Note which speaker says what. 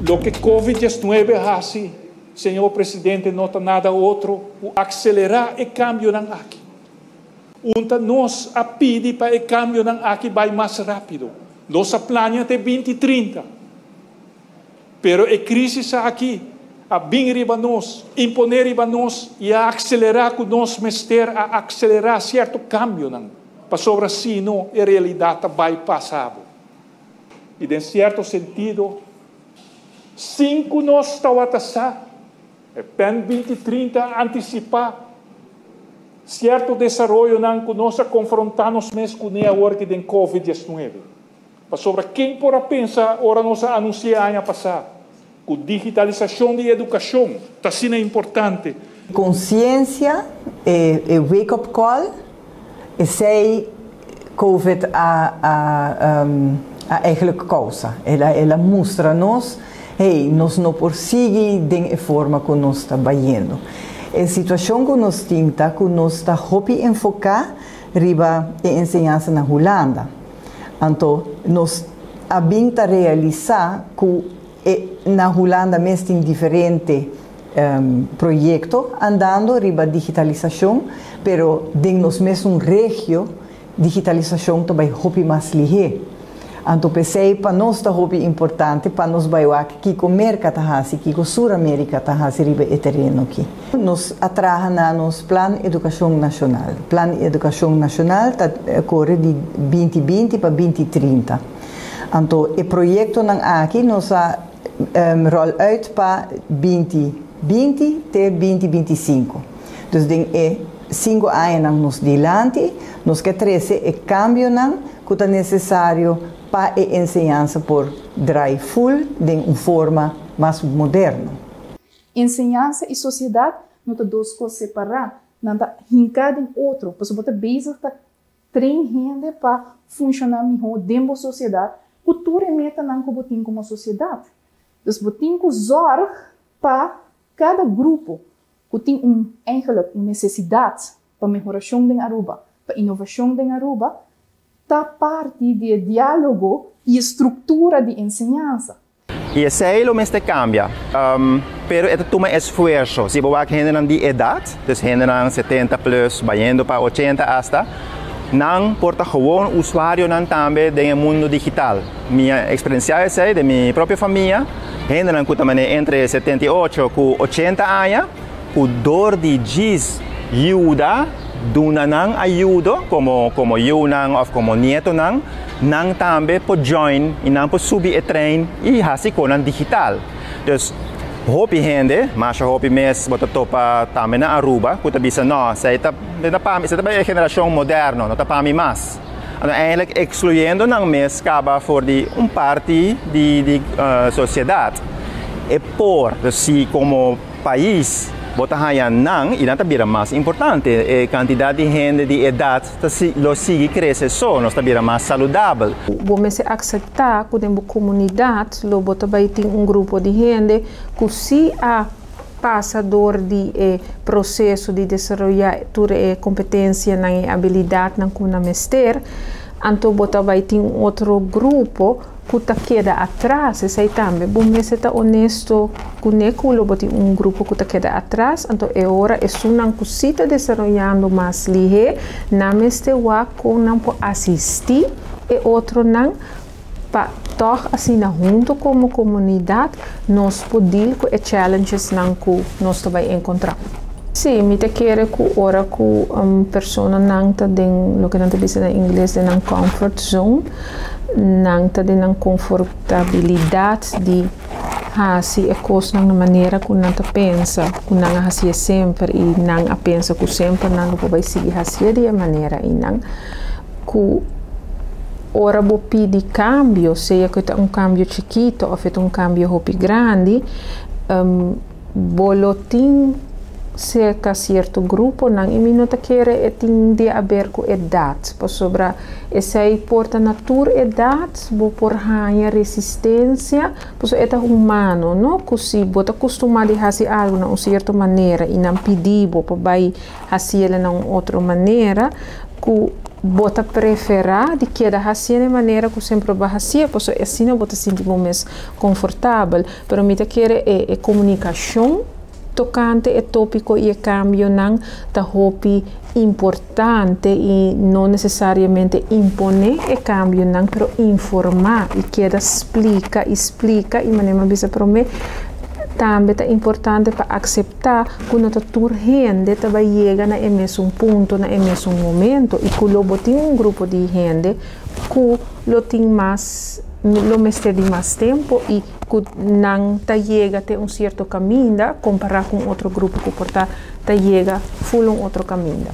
Speaker 1: Loke Covid 19 a hasi, Señor Presidente, no ta nada otro ku akselerá e kambionan aki. Unta nos a pidi pa e kambionan aki bai mas rápido. Nos a plania te 2030. Pero e krísis aki a bin riba nos, imponé riba nos i a akselerá ku nos mester a akselerá sierto kambionan, pasobra sino e realidat ta bai pasa bo. I den sierto sentido, sin ku nos tawata sa, e Pen 2030 a antisipá sierto desaroyonan ku nos a konfrontá nos mes kuné awor ki den Covid 19. Pasobra ken por a pensa ora nos a anunsi'é aña pasá ku digitalisashon di edukashon ta asina importante?
Speaker 2: Konsiensia, e wake up call, esei Covid a a eigenlijk kousa. El a mustra nos, hey, nos no por sigui den e forma ku nos ta bayendo. E situashon ku nos tin ta ku nos ta hopi enfoká riba e enseñansa na Hulanda. Anto nos a bin ta realisá ku e na Hulanda mes tin diferente proyekto andando riba digitalisashon, pero den nos mesun regio digitalisashon ta bai hopi mas lihé. Anto p'esei pa nos ta hopi importante pa nos bai wak kiko Merka ta hasi, kiko Sur Amerika ta hasi riba e tereno aki. Nos a traha na nos Plan Edukashon Nashonal. Plan Edukashon Nashonal ta kore di 2020 pa 2030. Anto e proyektonan aki nos a ròl uit pa 2020 te 2025. Dus den e 5 añanan nos dilanti, nos ke trese e kambionan ku ta nesesario pa e enseñansa por drai full den un forma mas moderno.
Speaker 3: Enseñansa i sosiedat no ta dos kos separá, nan ta hinká den otro, pasobra bo ta bezig ta train hende pa funshoná mihó den bo sosiedat, ku tur e metanan ku bo tin komo sosiedat. Dus bo tin ku zorg pa kada grupo ku tin un eigenlijk un nesesidat pa mehorashon den Aruba, pa inovashon den Aruba, ta parti di diálogo i struktura di enseñansa.
Speaker 4: I esei lo mester kambia. Pero e ta tuma esfuerso. Si bo wak hendenan di edat, dus hendenan 70 plus, bayendo pa 80 hasta, nan por ta gewoon usuarionan tambe den mundu digital. Mi eksperensia esei di mi propio famia, hendenan ku ta entre 78 ku 80 aña, ku dor di djis yuda, duna nan ayudo komo yunan òf komo nietonan, nan tambe por join i nan por subi e trein i hasi kosnan digital. Dus hopi hende, masha hopi mes bo ta topa tambe na Aruba, ku ta bisa no, esei ta pa mi, esei ta e generashon moderno, no ta pa mi mas. Anto eigenlijk ekskluyendo nan mes kaba for di un parti di sosiedat. E por, dus si komo pais bo ta haya nan i nan ta bira mas importante. E kantidat di hende di edat ta si, lo sigui krese so, nos ta bira mas saludabel.
Speaker 5: Bo mester aseptá ku den komunidat lo bo tambe tin un grupo di hende ku si a pasa dor di e proseso di desaroyá tur e kompetensianan i abilidatnan ku nan mester, anto bo tambe tin un otro grupo ku ta keda atras, esei tambe bo mester ta honesto kuné ku lo bo tin un grupo ku ta keda atras, anto e ora esunnan ku si ta desaroyando mas lihé, nan mester wak ku nan por asistí e otronan pa toch asina huntu komo komunidat nos por deal ku e challenges nan ku nos ta bai enkontrá. Si, mi ta kere ku ora ku un personanan ta den loke nan ta bisa na ingles den nan comfort zone, nan ta den nan konfortabilidat di hasi e kosnan na manera ku nan ta pensa, ku nan a hasi semper i nan a pensa ku semper nan lo por bai sigui hasi di e manera i nan ku ora bo pidi kambio, sea ku ta un kambio chikitu òf ta un kambio hopi grandi, bo lo tin Serka sierto gruponan i mi no ta kere e tin di aber ku edat, pasobra esei por ta na tur edat bo por haña resistensia, pasobra e ta humano no, ku si bo ta kustumá di hasi algu na un sierto manera i nan pidi bo pa bai hasiel na un otro manera, ku bo ta preferá di keda hasié na e manera ku semper bo a hasié, pasobra asina bo ta sinti bo mes konfortabel. Pero mi ta kere e e komunikashon. Tokante e tópiko i e kambionan ta hopi importante i no nesesariamente imponé e kambionan, pero informá i keda splika i splika i manera mi a bisa promé, tambe ta importante pa akseptá ku no ta tur hende ta bai yega na e mesun punto na e mesun momento i ku lo bo tin un grupo di hende ku lo tin mas lo mester di mas tempu i ku nan ta yega te un sierto kaminda kompará ku un otro grupo ku por ta ta yega ful un otro kaminda.